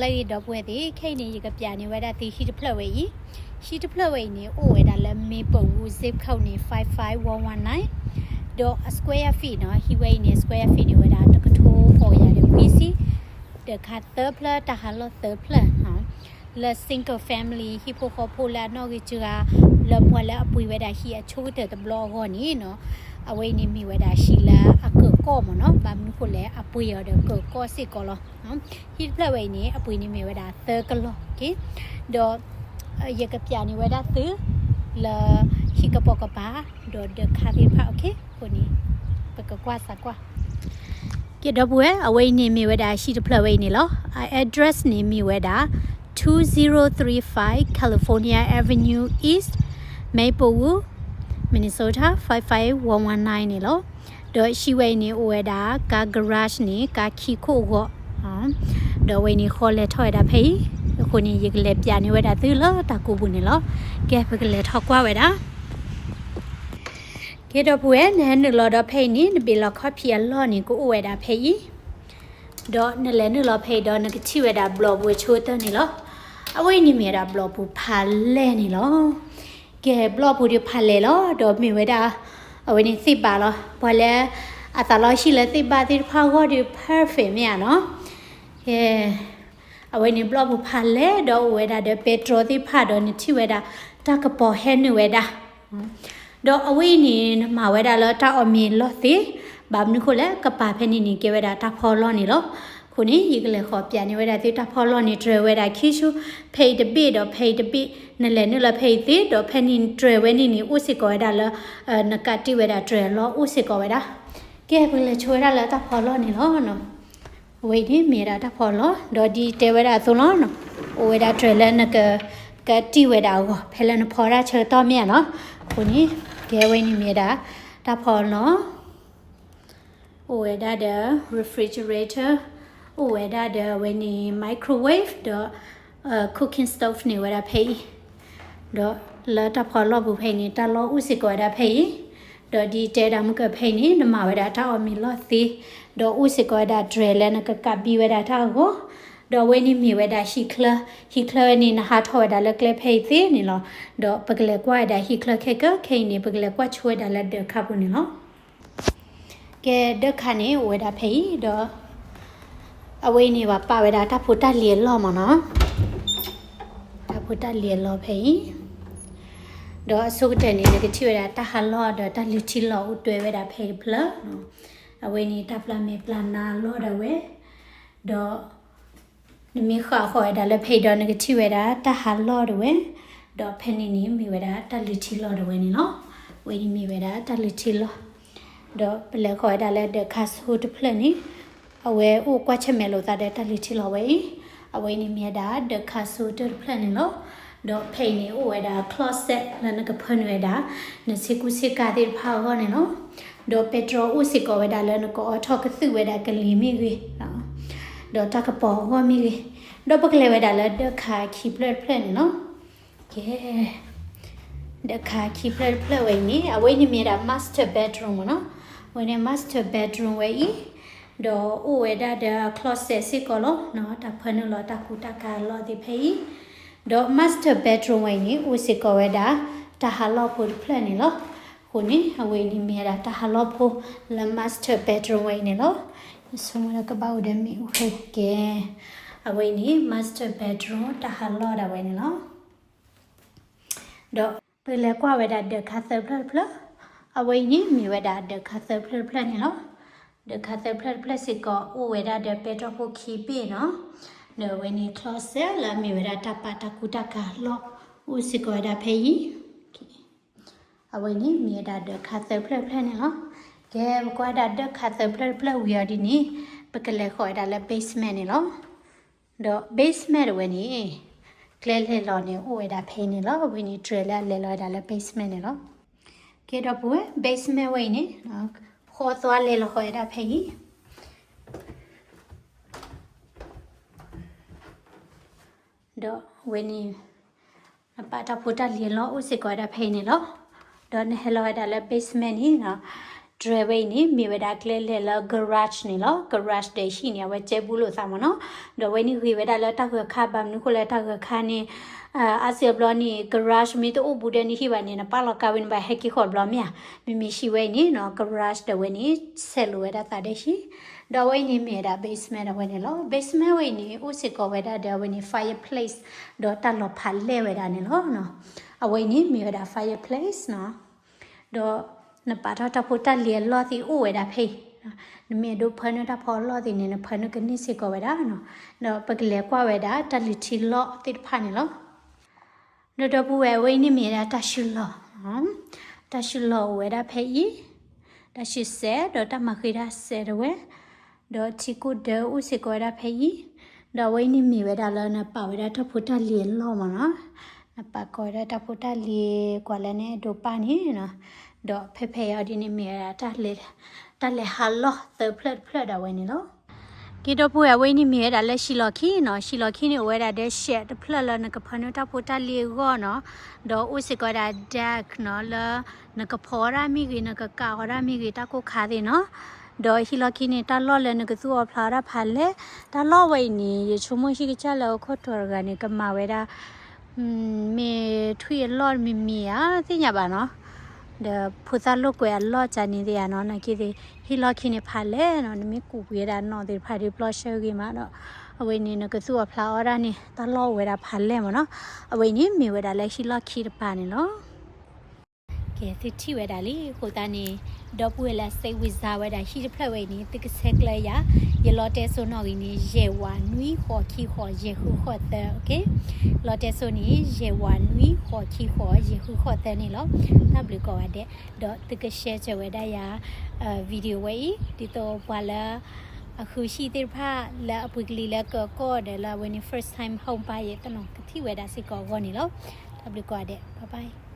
လၢအဂ့ၤ ဒီပုၢ်ဝဲၢ်သ့ၣ်, ခဲအံၤန့ၣ် ယကပျးန့ၢ်ဝဲဒၣ်သုဟံၣ်တဖျၢၣ်ဝဲအံၤ. ဟံၣ်တဖျၢၣ်ဝဲအံၤန့ၣ် အိၣ်ဝဲဒၣ်လၢ Maplewood, zip code န့ၣ် five five one one nine, ဒီးအ square feet နီၤ, ဟံၣ်ဝဲအံၤန့ၣ် square feet န့ၣ် အိၣ်ဝဲဒၣ်တကထိဃိးကယၤဒီးခွံဆံ, ဒီးခါသၢဖျၢၣ်, တၢ်ဟးလီၢ်သၢဖျၢၣ် လၢ single family ဟံၣ်ဖိဃီဖိလၢအနီၣ်ဂံၢ်စှၤ လၢပှၤလၢအပှ့ၤဝဲဒၣ်ဟံၣ်အဆိကတၢၢ်တဘျီအဂီၢ်န့ၣ်နီၤ, အဝဲအံၤန့ၣ်မ့ၢ်ဝဲဒၣ်ဟံၣ်လၢအကၢၢ်ကီၢ်မ့ၢ်နီၤ, ဘၣ်မနုၤဃိလဲၣ် အပှ့ၤအီၤဒီးကၢၢ်ကီၢ်စ့ၢ်ကီးလီၤ. ဟံၣ်တဖျၢၣ်ဝဲအံၤန့ၣ် အပှ့ၤန့ၣ်မ့ၢ်ဝဲဒၣ်သၢကလီၢ်, ဒီး ယကပျးန့ၢ်ဝဲဒၣ်သု လၢဟံၣ်ကပိာ်ကပၤ ဒီးဒၢးခါသ့ၣ်တဖၣ်, အဃိန့ၣ် ပကကွၢ်စးကွၢ် ကဲ ဒီပုၢ်ဝဲၢ်, အဝဲအံၤန့ၣ်မ့ၢ်ဝဲဒၣ်ဟံၣ်တဖျၢၣ်ဝဲအံၤန့ၣ်လီၤ. အ address န့ၣ်မ့ၢ်ဝဲဒၣ် two zero three five California Avenue East, Maplewood, Minnesota five five one one nine န့ၣ်လီၤ. ဒီးဟံၣ်ဝဲအံၤန့ၣ် အိၣ်ဝဲဒၣ် car garage န့ၣ် ကါခံခိၣ်အဂီၢ်, ဒီးအဝဲအံၤန့ၣ် ဃီလဲၤထီၣ်ဝဲဒၣ်ဖဲအံၤ, အဃိန့ၣ် ယကလဲၤပျးန့ၢ်ဝဲဒၣ်သုလၢတၢ်ကူပူၤန့ၣ်လီၤ. ကဲ ပကလဲၤထီၣ်ကွၢ်ဝဲဒၣ် ကဲ ဒီပုၢ်ဝဲၢ်, နဟဲနုာ်လီၤဒီးဖဲအံၤန့ၣ် နဘ့ၣ်လီၤခီၣ်ဖံးအလီၢ်န့ၣ် ကအိၣ်ဝဲဒၣ်ဖဲအံၤ, ဒီးနလဲၤနုာ်လီၤဖဲအံၤဒီး နကထံၣ်ဝဲဒၣ်ဘျီၣ်ပူၤအဆိကတၢၢ်န့ၣ်လီၤ. အဝဲအံၤန့ၣ်မ့ၢ်ဝဲဒၣ်ဘျီၣ်ပူၤဖးလဲၢ်န့ၣ်လီၤ. ကဲ ဘျီၣ်ပူၤဒီးဖးလဲၢ်လီၤ, ဒီးမ့ၢ်ဝဲဒၣ် အဝဲန့ၣ်သ့ၣ်ဘၣ်လီၤ. ပှၤလၢအသးလီဟံၣ်လၢသ့ၣ်ဘၣ်သ့ၣ်တဖၣ်အဂီၢ်ဒီး perfect မ့ၢ်ဧါနီၤ. ကဲ အဝဲန့ၣ်ဘျီၣ်ပူၤဖးလဲၢ် ဒီးအိၣ်ဝဲဒၣ်ဒီးပဲတြီသ့ၣ်တဖၣ် ဒီးနထံၣ်ဝဲဒၣ်တၢ်ကပီၤဟဲနုာ်ဝဲဒၣ်, ဒီးအဝဲအံၤန့ၣ် နမၤဝဲဒၣ်လၢတၢ်အီၣ်မ့ၤလီၢ်သ့, ဘၣ်မနုၤဃိလဲၣ် ကပၤဖဲန့ၣ်န့ၣ် ကဲဝဲဒၣ်တၢ်ဖီလီၢ်န့ၣ်လီၤ. အဃိန့ၣ် ယကလဲၤဃီၤပျးန့ၢ်ဝဲဒၣ်သုတၢ်ဖီလီၢ်န့ၣ် တြဲၤဝဲဒၣ်ခံဆူ ဖဲအံၤတဘ့ၣ်ဒီးဖဲအံၤတဘ့ၣ်, နလဲၤနုာ်လီၤဖဲအံၤသ့ ဒီးဖဲန့ၣ်တြဲၤဝဲန့ၣ်န့ၣ် အိၣ်စ့ၢ်ကီးဝဲဒၣ်လၢ နကးတံၢ်ဝဲဒၣ်တြဲၤလီၤအိၣ်စ့ၢ်ကီးဝဲဒၣ်. ကဲ ပကလဲၤဆိဝဲဒၣ်လၢတၢ်ဖီလီၢ်န့ၣ်လီၤ. အဝဲအံၤန့ၣ်မ့ၢ်ဝဲဒၣ်တၢ်ဖီလီၢ် ဒီးဒ်တဲဝဲဒၣ်အသိးလီၤ, အိၣ်ဝဲဒၣ်တြဲၤလၢနက ကးတံၢ်ဝဲဒၣ်အဂီၢ် ဖဲလၢနဖီတၢ်ဆၢကတီၢ်မ့ၢ်ဧါနီၤ. အဃိန့ၣ် ကဲ အဝဲအံၤန့ၣ်မ့ၢ်ဝဲဒၣ်တၢ်ဖီလီၢ်, အိၣ်ဝဲဒၣ်ဒီး refrigerator, အိၣ်ဝဲဒၣ်ဒီးအဝဲန့ၣ် microwave ဒီး cooking stove န့ၣ်ဝဲဒၣ်ဖဲအံၤ, ဒီးလၢတၢ်ဖီလီၢ်ပူၤဖဲအံၤန့ၣ် တၢ်လီၢ်အိၣ်စ့ၢ်ကီးဝဲဒၣ်ဖဲအံၤ, ဒီးဒ်တဲဒၣ်မုၢ်ကဖဲအံၤန့ၣ် နမၤဝဲဒၣ်တၢ်အီၣ်မ့ၤလီၢ်သ့, ဒီးအိၣ်စ့ၢ်ကီးဝဲဒၣ်တြဲၤလၢနကကးဘံဝဲဒၣ်တၢ်အဂီၢ်, ဒီးအဝဲန့ၣ်မ့ၢ်ဝဲဒၣ်ဟံၣ်ချၢ, ဟံၣ်ချၢဝဲန့ၣ် နဟးထီၣ်ဝဲဒၣ်လၢကျဲဖဲအံၤသ့န့ၣ်လီၤ. ဒီးပကလဲၤကွၢ်ဝဲဒၣ်ဟံၣ်ချၢခဲကၢခဲအံၤန့ၣ် ပကလဲၤကွၢ်ဆိဝဲဒၣ်လၢဒၢးခါပူၤန့ၣ်လီၤ. ကဲ ဒၢးခါန့ၣ် အိၣ်ဝဲဒၣ်ဖဲအံၤဒီး အဝဲအံၤန့ၣ် ပှၤပာ်ဝဲဒၣ်တၢ်ဖိတၢ်လံၤအလီၢ်မ့ၢ်နီၤ, တၢ်ဖိတၢ်လံၤအလီၢ်ဖဲအံၤ, ဒီးအဆိကတၢၢ်န့ၣ် နကထံၣ်ဝဲဒၣ်တၢ်ဟးလီၢ်ဒီးတၢ်လုၢ်ထံလီၢ်အိၣ်တွဲဝဲဒၣ်ဖဲအံၤတဖျၢၣ်, အဝဲန့ၣ်တၢ်ပျၢ်မဲာ်ပျၢ်နါအလီၢ်ဒၣ်ဝဲ, ဒီး နမ့ၢ်ဃၣ်ဃီၤဝဲဒၣ်လၢဖဲအံၤဒီး နကထံၣ်ဝဲဒၣ်တၢ်ဟးလီၢ်ဒၣ်ဝဲ, ဒီးဖဲန့ၣ်န့ၣ် မ့ၢ်ဝဲဒၣ်တၢ်လုၢ်ထံလီၢ်ဒၣ်ဝဲန့ၣ်လီၤ. အဝဲန့ၣ်မ့ၢ်ဝဲဒၣ်တၢ်လုၢ်ထံလီၢ်, ဒီးပလဲၤဃီၤဝဲဒၣ်လၢဒၢးခါဆိတဖျၢၣ်န့ၣ်, အဝဲအိၣ်ကွၢ်ဆၢၣ်မဲာ်လိာ်သးဒီးတၢ်လုၢ်ထံလီၢ်ဝဲအံၤ, အဝဲန့ၣ်မ့ၢ်ဝဲဒၣ်ဒၢးခါဆိတဖျၢၣ်န့ၣ်လီၤ. ဒီးဖဲအံၤန့ၣ် အိၣ်ဝဲဒၣ် closet လၢနကဖၢနုာ်ဝဲဒၣ် နဆ့ကူဆ့ကၤသ့ၣ်တဖၣ်အဂီၢ်န့ၣ်လီၤ. ဒီးပဲတြီအိၣ်စ့ၢ်ကီးဝဲဒၣ်လၢနကအီထီၣ်ကသုၣ်ဝဲဒၣ်ကလံၤမ့ၢ်ဂ့ၤ, ဒီးတၢ်ကပီၤအဂီၢ်မ့ၢ်ဂ့ၤ, ဒီးပကလဲၤဝဲဒၣ်လၢဒၢးခါခံဖျၢၣ်တဖျၢၣ်န့ၣ်လီၤ. ကဲ ဒၢးခါခံဖျၢၣ်တဖျၢၣ်ဝဲအံၤန့ၣ် အဝဲအံၤန့ၣ်မ့ၢ်ဝဲဒၣ် master bedroom မ့ၢ်နီၤ. အဝဲန့ၣ် master bedroom ဝဲအံၤ, ဒီးအိၣ်ဝဲဒၣ်ဒီး closet စ့ၢ်ကီးလီၤ. တၢ်ဖၢနုာ်လီၤတၢ်ကူတၢ်ကၤအလီၢ်သ့ၣ်ဖဲအံၤ, ဒီး master bedroom ဝဲအံၤန့ၣ် အိၣ်စ့ၢ်ကီးဝဲဒၣ် တၢ်ဟးလီၢ်ဖိတဖျၢၣ်န့ၣ်လီၤ. အဃိန့ၣ် အဝဲအံၤန့ၣ်မ့ၢ်ဝဲဒၣ်တၢ်ဟးလီၢ်ဖိလၢ master bedroom ဝဲအံၤန့ၣ်လီၤ. ဆိကမိၣ်လၢကဘၣ်အိၣ်ဒီးမ့ၣ်အူဖဲကဲ, အဝဲအံၤန့ၣ် master bedroom တၢ်ဟးလီၢ်ဒၣ်ဝဲန့ၣ်လီၤ. ဒီးပလဲၤကွၢ်ဝဲဒၣ်ဒၢးခါသၢဖျၢၣ်တဖျၢၣ်, အဝဲအံၤန့ၣ်မ့ၢ်ဝဲဒၣ်ဒၢးခါသၢဖျၢၣ်တဖျၢၣ်န့ၣ်လီၤ. ဒၢးခါသၢဖျၢၣ်တဖျၢၣ်စ့ၢ်ကီး အိၣ်ဝဲဒၣ်ဒီးပဲတြီဖိခံဘ့ၣ်နီၤ, ဒီးအဝဲန့ၣ် closet လၢအမ့ၢ်ဝဲဒၣ်တၢ်ပာ်တၢ်ကူတၢ်ကၤအလီၢ် အိၣ်စ့ၢ်ကီးဝဲဒၣ်ဖဲအံၤ. အဝဲန့ၣ်မ့ၢ်ဝဲဒၣ်ဒၢးခါသၢဖျၢၣ်တဖျၢၣ်န့ၣ်လီၤ. ကဲ ပကွၢ်ဒၣ်ဒၢးခါသၢဖျၢၣ်တဖျၢၣ်ဝံၤအီၤဒ်န့ၣ် ပကလဲၤဃီၤဝဲဒၣ်လၢ basement န့ၣ်လီၤ. ဒီး basement တဝဲန့ၣ် ကျဲလဲၤလီၤန့ၣ် အိၣ်ဝဲဒၣ်ဖဲအံၤန့ၣ်လီၤ. အဝဲန့ၣ် တြဲၤလၢအလဲၤလီၤဝဲဒၣ်လၢ basement န့ၣ်လီၤ. ကဲ ဒီပုၢ်ဝဲၢ် basement ဝဲအံၤန့ၣ် ဃီသွါလဲၤလီၤဃီၤဝဲဒၣ်ဖဲအံၤ ဒီးအဝဲန့ၣ် နပာ်တၢ်ဖိတၢ်လံၤအလီၢ် အိၣ်စ့ၢ်ကီးဝဲဒၣ်ဖဲအံၤန့ၣ်လီၤ. ဒီးနဟဲလီၤဝဲဒၣ်လၢ basement န့ၣ်နီၤ, dryer ဝဲအံၤန့ၣ် မ့ၢ်ဝဲဒၣ်ကျဲလဲၤလၢ garage န့ၣ်လီၤ. Garage ဒီးဟံၣ်န့ၣ် အဝဲကဲဘူးလိာ်သးမ့ၢ်နီၤ. ဒီးအဝဲန့ၣ်ဂ့ၤဝဲဒၣ်လၢတၢ်ဂၢၤခါ ဘၣ်မနုၤဃိလဲၣ် တၢ်ဂၢၤခါန့ၣ် အါစုအါဘျီန့ၣ် garage မ့ၢ်တအိၣ်ဘူးဒီးနဟံၣ်ဘၣ်န့ၣ် နပာ်လီၤကါဝဲန့ၣ် ဘၣ်ဟဲက့ၤဃီၤဘျီမ့ၢ်ဧါ. မ့မ့ၢ်ဟံၣ်ဝဲအံၤန့ၣ်နီၤ garage ဒီးဝဲန့ၣ် ဆဲးလိာ်ဝဲဒၣ်သးဒီးဟံၣ်. ဒီးအဝဲအံၤန့ၣ်မ့ၢ်ဝဲဒၣ် basement ဒီးဝဲန့ၣ်လီၤ. Basement ဝဲအံၤန့ၣ် အိၣ်စ့ၢ်ကီးဝဲဒၣ်ဒီးအဝဲန့ၣ် fireplace ဒီးတၢ်လီၤဖးလဲၢ်ဝဲဒၣ်န့ၣ်လီၤ. အဝဲအံၤန့ၣ်မ့ၢ်ဝဲဒၣ် fireplace နီၤ. ဒီးနပာ်ထီၣ်တၢ်ဖိတၢ်လံၤအလီၢ်သ့ၣ်အိၣ်ဝဲဒၣ်ဖဲအံၤ, နမ့ၢ်အဒိဖၢနုာ်တၢ်ဖိအလီၢ်သ့ၣ်န့ၣ် နဖၢနုာ်ကန့ၢ်စ့ၢ်ကီးဝဲဒၣ်နီၤ. ဒီးပကလဲၤကွၢ်ဝဲဒၣ်တၢ်လုၢ်ထံလီၢ်သ့ၣ်တဖၣ်န့ၣ်လီၤ. ဒီးဒီပုၢ်ဝဲၢ် အဝဲအံၤန့ၣ်မ့ၢ်ဝဲဒၣ်တၢ်ဆူၣ်လီၢ်, တၢ်ဆူၣ်လီၢ်အိၣ်ဝဲဒၣ်ဖဲအံၤ, တၢ်ဆူၣ်စဲး ဒီးတၢ်မၤဃ့တၢ်စဲးတဝဲ, ဒီးထံကိၣ်ဒၢအိၣ်စ့ၢ်ကီးဝဲဒၣ်ဖဲအံၤ, ဒီးအဝဲအံၤန့ၣ်မ့ၢ်ဝဲဒၣ်လၢနပာ်ဝဲဒၣ်တၢ်ဖိတၢ်လံၤအလီၢ်မ့ၢ်နီၤ, နပာ်ကီးဝဲဒၣ်တၢ်ဖိတၢ်လံၤကွၢ်လၢနအဲၣ်ဒိးပာ်န့ၣ်နီၤ, ဒီးဖဲဖဲအံၤအီၤဒ်န့ၣ်မ့ၢ်ဝဲဒၣ်တၢ်လဲၤ, တၢ်လဲၤဟးလီၢ်သၢဖျၢၣ်တဖျၢၣ်ဒၣ်ဝဲန့ၣ်လီၤ. က့ဒီပုၢ်ဝဲၢ် အဝဲအံၤန့ၣ်မ့ၢ်ဝဲဒၣ်လၢဟံၣ်လီၢ်ခံနီၤ, ဟံၣ်လီၢ်ခံန့ၣ် အိၣ်ဝဲဒၣ်ဒီးစဲးတဖျၢၣ်လၢနကဖၢနုာ်တၢ်ဖိတၢ်လံၤအဂီၢ်နီၤ, ဒီးအိၣ်စ့ၢ်ကီးဝဲဒၣ် deck နီၤ လၢနကဖီအီၣ်ဒၣ်မ့ၢ်ဂ့ၤ နကကးအီၣ်ဒၣ်မ့ၢ်ဂ့ၤ တၢ်ကိၢ်ခါသ့ၣ်နီၤ, ဒီးဟံၣ်လီၢ်ခံန့ၣ် တၢ်လီၢ်လၢနကသူၣ်အီၣ်ဖျးအီၣ်ဒၣ်ဖးလဲၢ်, တၢ်လီၢ်ဝဲအံၤန့ၣ် ယဆိကမိၣ်ဟံၣ်ကစၢ်လၢအခိၣ်တီတဂၤန့ၣ် ကမၤဝဲဒၣ် မ့ၢ်ထွံၣ်အလီၢ်မ့မ့ၢ်ဧါ သ့ၣ်ညါဘၣ်နီၤ, ဒီးဖိသၣ်လိာ်ကွဲအလီၢ်ကန့ၣ်သ့ၣ်ဧါနီၤ, နာ်က့သ့ၣ် ဟံၣ်လီၢ်ခံန့ၣ်ဖးလဲၢ်နီၤ, နမ့ၢ်ကူးပှ့ၤဒၣ်နီၣ်သ့ၣ်တဖၣ်ဒီးပျီဆှၢဂ့ၤမးဒီး, အဝဲန့ၣ် နကသူၣ်အီၣ်ဖျးအီၣ်ဒၣ်န့ၣ် တၢ်လီၢ်အိၣ်ဝဲဒၣ်ဖးလဲၢ်မ့ၢ်နီၤ, အဝဲအံၤန့ၣ်မ့ၢ်ဝဲဒၣ်လၢဟံၣ်လီၢ်ခံတပၤန့ၣ်လီၤ. ကဲ သုထံၣ်ဝဲဒၣ်လံ, အဃိသတးန့ၣ် ဒီပုၢ်ဝဲၢ်လၢအစဲးဝံၤစါဝဲဒၣ်ဟံၣ်တဖျၢၣ်ဝဲအံၤန့ၣ် သုကဆဲးကျၢယၤ, ယလီတဲစိနီၣ်ဂံၢ်န့ၣ် ယဲၢ်ဝးနွံဃိးခံဃိးယဲၢ်ဃုဃိးသၢ, လီတဲစိန့ၣ် ယဲၢ်ဝးနွံဃိးခံဃိးယဲၢ်ဃုဃိးသၢန့ၣ်လီၤ. တၢ်ဘျုးကိးဂၤဒဲး, ဒီးသုက share စၢၤဝဲဒၣ်ယၤ video ဝဲအံၤ ဒ်သိးပှၤလၢ အဃုဟံၣ်သ့ၣ်တဖၣ်လၢအပှ့ၤကလံၤလၢကကီၢ်ဒီးလၢအဝဲန့ၣ် first time home buyer သနီၤ ကထံၣ်ဝဲဒၣ်စ့ၢ်ကီးအဂီၢ်န့ၣ်လီၤ. တၢ်ဘျုးကိးဂၤဒဲး, bye bye.